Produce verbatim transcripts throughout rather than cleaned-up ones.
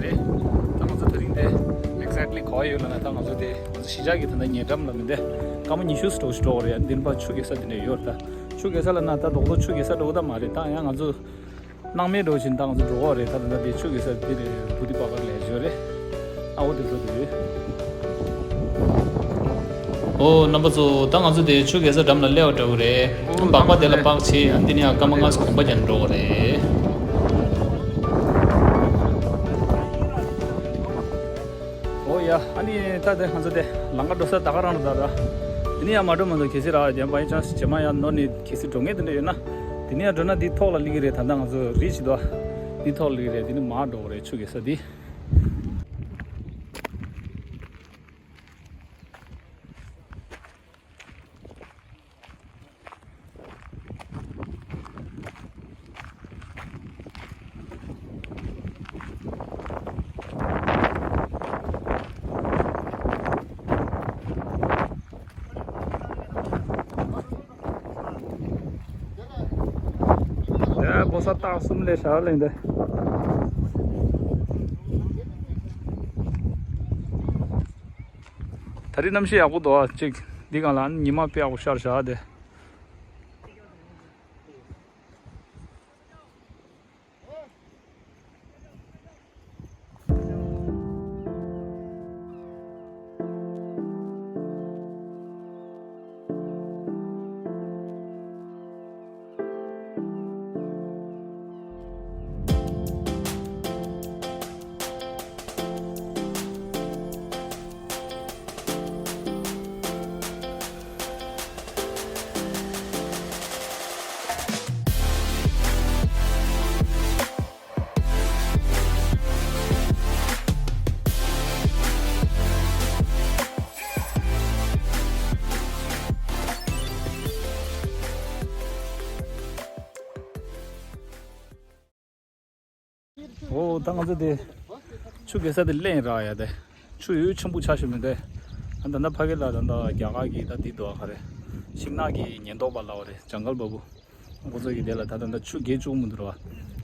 རེད། ད་ང་ཚོ་དེ་རིང་དེ་exactly་ག་པར་ཡོད་ལབ་ན། ད་ང་ཚོ་དེ་ང་ཚོ་གཞིས་ཆགས་ཀྱི་ད་ལྟ་ཉེ་འགྲམ་ལ་མི་འདི་སྐར་མ་ཉི་ཤུ་ཙམ་ཞིག་འགྲོ་གི་རེད། འདི་ནས་ཕར་ཆུ་རྐྱལ་ས་དེ་འདྲ་ཡོད་རེད། ད་ཆུ་རྐྱལ་ས་ལབ་ན་ད་རྡོག་རྡོག་ཆུ་རྐྱལ་ས་འགྲོ་གི་ད་མ་རེད། ད་ཡང་ང་ཚོ་སྣང་མེད་འགྲོ་བཞིན་ད་ང་ཚོ་འགྲོ་གི་རེད། ད་ད་ལྟ་དེ་ཆུ་རྐྱལ་ས་དེ་རེད། བུ་དི་པ་ག་ལ་ཡོད་རེད། ཨ་འོ་དེ་འགྲོ་དེ་རེད། ཨོ་རྣམ་པ་ཚོ། ད་ང་ཚོ་དེ་ཆུ་རྐྱལ་ས་འགྲམ་ལ་སླེབས་པ་འདྲ་བོ་རེད། འབག་པ་དེ་ལ་པག་བྱས། ཨ་འདི་ནས་ཡང་སྐར་མ་ལྔ་ཙམ་གོམ་པ་རྒྱག་ནས་འགྲོ་དགོས་རེད། ཨོ་ཡ། ཨ་ནི་ད་དེ་ང་ཚོ་དེ་ལམ་ཁ་འགྲོ་ས་ད་ག་རང་རེད་ད་ར། དེ་ནས་ཡང་མ་འགྲོ་མ་འགྲོ་གལ་སྲིད་ར་ཡང་by chance་རྗེས་མ་ཡང་ནོར་ནས་གལ་སྲིད་འགྲོ་མཁན་དེ་འདྲ་ཡོད་ན། དེ་ནས་ཡང་འགྲོ་ན་འདི་ཐོག་ལ་སླེབས་ཀྱི་རེད། ད་ལྟ་ང་ཚོ་རི་ཞིག་འདུག་འདི་ཐོག་ལ་སླེབས་ཀྱི་རེད། དེ་ནས་མར་འགྲོ་དགོས་རེད། ཆུ་རྐྱལ་ས་འདི། ཡ་བོ་ས་སྟག་གསུམ་ལས་ཞག་ལེན་དེ། ད་རིང་གནམ་གཤིས་ཡག་པོ་འདུག་ཨ། ཅིག་འདི་གང་ལ་ཉི་མ་དཔེ་ཡག་པོ་ཤར་བཞག་དེ། འོ་ད་ང་ཚོ་དེ་ཆུ་རྐྱལ་ས་དེ་ལེན་རག་ཡ་དེ། ཆུ་ཡོད་ཆེན་པོ་ཆགས་ཤིག་མི་འདུག་ཨ་ད་ལྟ་ཕ་གི་ལ་ད་ལྟ་རྒྱ་གར་གྱི་ད་དེ་འདུག་ཨ། ག་རེ་ཤིང་ནགས་ཀྱི་ཉེན་རྟོག་པ་ལབ་པ་རེད། ཇང་གལ་བ་བུ། ཁོ་ཚོ་གི་དེ་ལ་ད་ད་ལྟ་ཆུ་རྐྱལ་བཅུག་མི་འདུག་ར།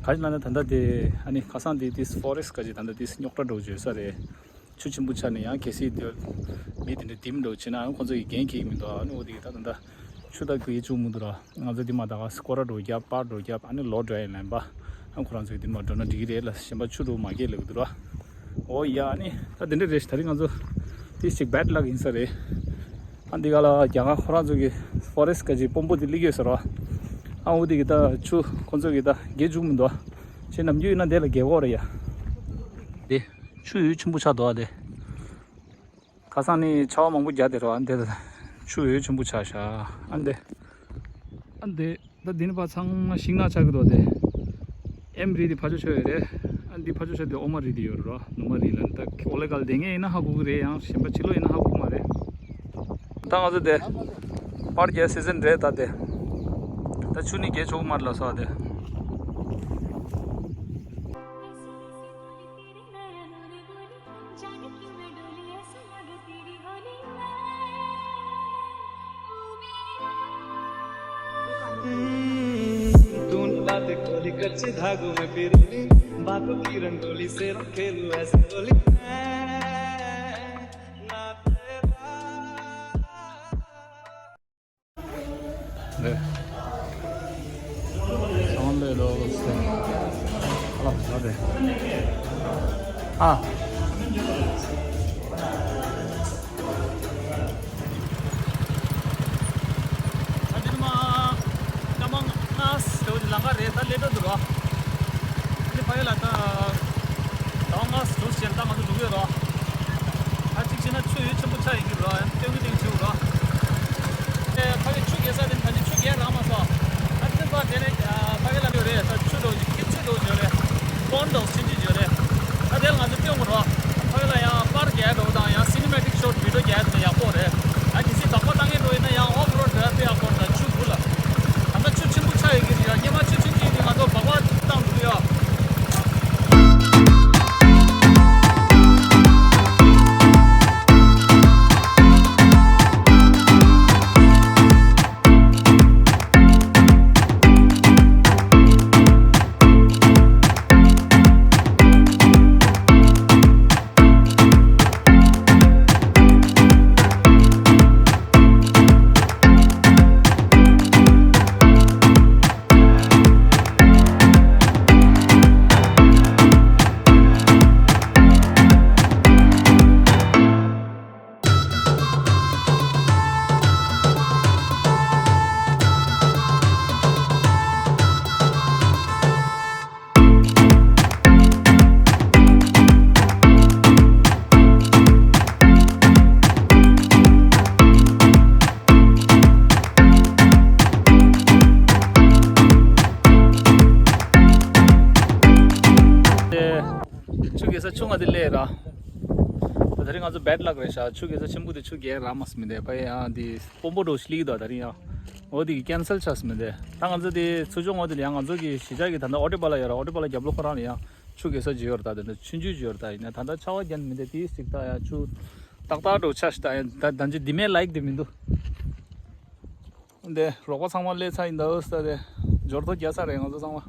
ག་ཅི་ལབ་ན་ད་ལྟ་དེ་ཨ་ནི་ཁ་སང་དེ་དེ་ཕོ་རེ་སི་ཊི་ག་ཅི་ད་ལྟ་དེ་རྙོག་དྲ་འགྲོ་བརྗོད་ས་རེད། ཆུ་ཆེན་པོ་ཆགས་ནས་ཡང་གལ་སྲིད་དེ་མི་དེ་འདྲ་དེ་མི་འགྲོ་བྱས་ན་ཁོ་ཚོ་གི་འགན་འཁྱེར་གྱི་མི་འདུག་ཨ་ནི་འོ་དེ་གི་ད་ད་ལྟ་ཆུ་ད་རྐྱལ་བཅུག་མི་འདུག་ར། ང་ཚོ་དེ་མ་ད་ག་སྐོར་ར་འགྲོ་རྒྱབ་པར་འགྲོ་རྒྱབ་ཨ་ནི་ལོ་ཌ་རའི་ལན་པ། ཨ་ཁོ་རང་ཚོ་གི་དེ་མ་འགྲོ་ན་འགྲིག་གི་རེད་ལ། གཞན་པ་ཆུ་འགྲོ་མ་སྐྱེལ་ལེ་གི་འདུག་ར། ཨོ་ཡ། ཨ་ནི་ད་དེ་འདྲ་རེད་ཤག་ད་རིང་ང་ཚོ་དེ་ཅིག་བེཌ་ལག་ཡིན་ས་རེད། ཨ་འདི་ག་ལ་རྒྱ་གར་ཁོ་རང་ཚོ་གི་ཕོ་རེ་སི་ཊི་ག་ཅིག་དཔོན་པོ་དེ་སླེབས་ཡོད་ས་ར། ཨ་འོ་དེ་གི་ད་ཆུ་ཁོ་ཚོ་གི་ད་རྐྱལ་བཅུག་མི་འདུག་ཨ་ཆེ་ནམ་རྒྱུན་ཡིན་ན་དེ་ལ་རྐྱལ་དགོས་རེད་ཡ། དེ་ཆུ་ཡོད་ཆེན་པོ་ཆགས་འདུག་ཨ་དེ། ཁ་སང་ནི་ཆར་པ་མང་པོ་བརྒྱབ་དེ་ར། ཨ་འདི་ཆུ་ཡོད་ཆེན་པོ་ཆགས་ཤག་ཨ་འདི། ཨ་འདི། ད་འདི་ནི་ཕར་ཚང་མ་ཤིང་ནགས་ཆགས་ཀྱི་འདུག་སྟེ། ཨེམ་རི་དེ་ཕར་ཕྱོགས་ཕྱོགས་ཡོད་རེད། ཨ་འདི་ཕར་ཕྱོགས་ཕྱོགས་དེ་ཨོ་མ་རི་དེ་ཡོད་རེད་ར། ནུ་མ་རི་ལ་ད་ཨོ་ལེ་གལ་དེ་ངས་ཡིན་ན་ཧ་གོ་གི་རེད། ཡང་གཞན་པ་ཕྱི་ལོགས་ཡིན་ན་ཧ་གོ་གི་མ་རེད། ད་ང་ཚོ་དེ་པར་རྒྱག་སི་ཛན་རེད་ད་དེ། ད་ཆུ་ནི་རྒྱག་ཆོག་གི་མ་རེད་ལབ་སོང་དེ། तूने बातें खोली कच्चे धागों में पिरोली, बातों की रंगोली से रंग खेलूं ऐसे होली मैं, ना तेरा। 네. 상황대로 오세요. 아, 네. ཨ་ནི་མ་སྐར་མ་ལྔ་ཙམ་ལམ་ཁ་རེད། ད་སླེབས་འགྲོ་འདུག་ར། ཨ་ནི་ཕ་གི་ལ་ད་ཟླ་བ་ལྔ་ཙམ་ཕྱིན་ད་ང་ཚོ་འགྲོ་གི་ཡོད་ར། ཨ་གཅིག་བྱས་ན་ཆུ་ཡོད་ཆེན་པོ་ཆགས་ཡིན་གྱི་ར། ཡང་སྟོན་གྱི་སྟོན་གྱི་བྱེད་དགོས་ར། ཨེ་ཕ་གི་ཆུ་རྐྱལ་ས་དེ་ད་ནི་ཆུ་རྐྱལ་རག་མ་སོང་། ཨ་ནི་ཕ་དེ་ནས་ཕ་གི་ལ་ཡོད་རེད། ད་ཆུ་འགྲོ་ཁྱི་ཆུ་འགྲོ་བྱོས་རེད། སྤོན་འགྲོ་ཕྱིན་ཅི་བྱོས་རེད། ཨ་དེ་ལ་ང་ཚོ་སྟོན་དགོས་ར། ཕ་གི་ལ་ཡང་པར་རྒྱག་འགྲོ་དང་ཡང་སི་ནི་མེ་ཊིག་ཤོ་ཊི་བི་ཌི་ཡོ་རྒྱག་ཡག་དེ་ཡག་པོ་རེད། ཨ་གལ་སྲིད་འབག་པ་བཏང་མཁན་འགྲོ་ཡིན་ན་ཡང་ཨོཕ་རོཌ་རེད། དཔེ་ཡག་པོ་རེད། ད་ཆུ་དགུ་ལ། ད་ལྟ་ཆུ་ཆེན་པོ་ཆགས་ཡོད་ཀྱི་རེད། སྔོན་མ་ཆུ་ཆེན་པོ་ཡིན་དུས་ང་ཚོ་འབག་པ་བཏང་འདུག་ཡ། ཆུ་རྒྱས་ས་ཆུང་ང་དེ་ལས་ར། ད་དེ་རིང་ང་ཚོ་བེཌ་ལག་རེད་ཤག་ཆུ་རྒྱས་ས་ཆེན་པོ་དེ་ཆུ་རྒྱས་རག་མ་སོང་མི་འདུག་ཕ་ཡ་ཡང་དེ་དཔོན་པོ་འགྲོ་ཤི་ལི་གི་འདུག་ད་རིང་ཡང་། འོ་དེ་གི་ཀན་སེལ་ཆགས་སོང་མི་འདུག་ད་ང་ཚོ་དེ་ཚུར་ཕྱོགས་ངོས་དེ་ལ་ཡང་ང་ཚོ་གི་གཞིས་ཆགས་ཀྱི་ད་ལྟ་ཨོ་ཏི་པ་ལ་ཡོད་ར། ཨོ་ཏི་པ་ལ་རྒྱབ་ལོགས་ཁོ་རང་ལ་ཡང་ཆུ་རྒྱས་ས་ཅིག་ཡོད་ར། ད་དེ་འདྲ་ཆུང་ཆུང་ཅིག་ཡོད་ར། ད་ཡིན་ན་ད་ལྟ་ཆར་པ་རྒྱག་མི་འདུག་དེ་ཞིག་ད་ཡང་ཆུ་ཏག་ཏག་འགྲོ་ཆགས་ཤག་ད་ཡང་ད་ད་ཅི་དེ་མེད་ལ་ཡིག་དེ་མི་འདུག་འདི་རོགས་པ་ཚང་མ་སླེབས་ཚར་ཡིན་ད། ཨོ་ས་དེ་འབྱོར་ཐོ་རྒྱག་ས་རེད་ང་ཚོ་ཚང་མ།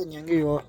ཉན་གི་ཡོད།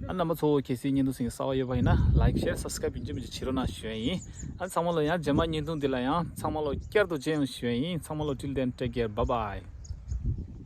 ཨ་རྣམ་པ་ཚོ་གལ་སྲིད་བརྙན་ཐུང་གཟིགས་གསར་པ་ཡོད་པ་ཡིན་ན་ལའིཀ་ཤེར་སབ་སི་ཀ་རེབ་ཡིན་གཅིག་མིན་གཅིག་བྱེད་རོགས་གནང་ཞུ་ཡ་ཡིན། ཨ་ཚང་མ་ལོ་ཡང་རྗེས་མ་བརྙན་ཐུང་འདི་ལ་ཡང་ཚང་མ་ལོ་བསྐྱར་དུ་མཇལ་ཡོང་ཞུ་ཡ་ཡིན། ཚང་མ་ལོ་till then take care, bye bye.